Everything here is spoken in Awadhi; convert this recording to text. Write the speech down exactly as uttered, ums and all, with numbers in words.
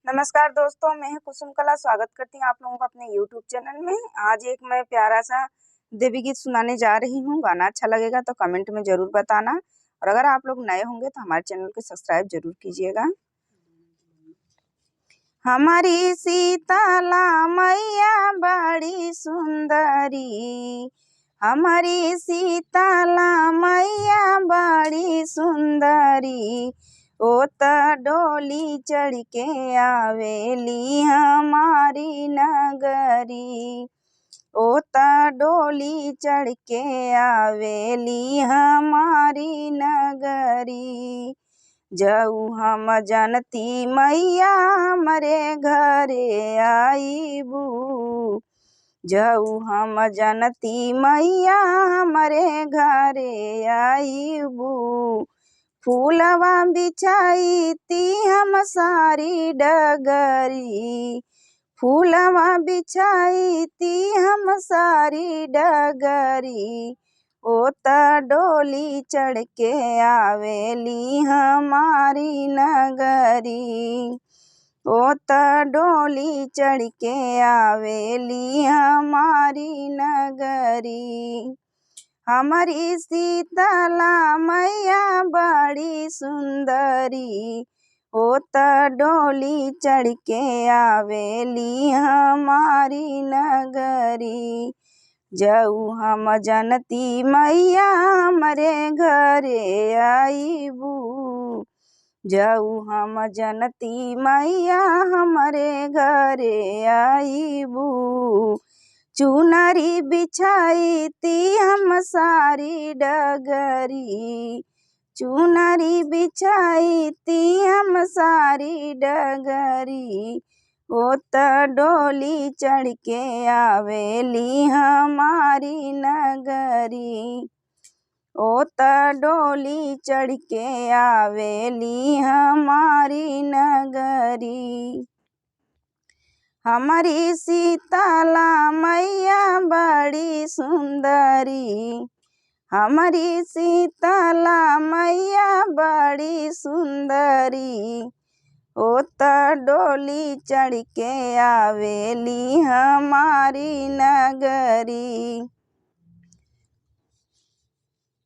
नमस्कार दोस्तों, मैं हूं कुसुम कला। स्वागत करती हूं आप लोगों का अपने YouTube चैनल में। आज एक मैं प्यारा सा देवी गीत सुनाने जा रही हूं। गाना अच्छा लगेगा तो कमेंट में जरूर बताना, और अगर आप लोग नए होंगे तो हमारे चैनल को सब्सक्राइब जरूर कीजिएगा। हमारी शीतला मैया बड़ी सुंदरी, हमारी शीतला मैया बड़ी सुंदरी, ओ त डोली चढ़ के आवेली हमारी नगरी, ओ त डोली चढ़ के आवेली हमारी नगरी। जऊ हम जनती मैया हमरे घरे आईबू, जऊ हम जनती मैया हमरे घरे आईबू। फूलवा बिछाईती हम सारी डगरी, फूलवा बिछाईती हम सारी डगरी। ओ त डोली चढ़ के आवेली हमारी नगरी, ओ त डोली चढ़ के आवेली हमारी नगरी। हमारी शीतला मैया बड़ी सुंदरी, ओ त डोली चढ़ के आवेली हमारी नगरी। जऊ हम जनती मैया हमरे घरे आईबू, जऊ हम जनती मैया हमरे घरे आईबू। चुनरी बिछाईती हम सारी डगरी, चुनरी बिछाईती हम सारी डगरी। ओ त डोली चढ़ के आवेली हमारी नगरी, ओ त डोली चढ़ के आवेली हमारी नगरी। हमारी शीतला मैया बड़ी सुंदरी, हमारी शीतला मैया बड़ी सुंदरी, ओ त डोली चढ़ के आवेली हमारी नगरी।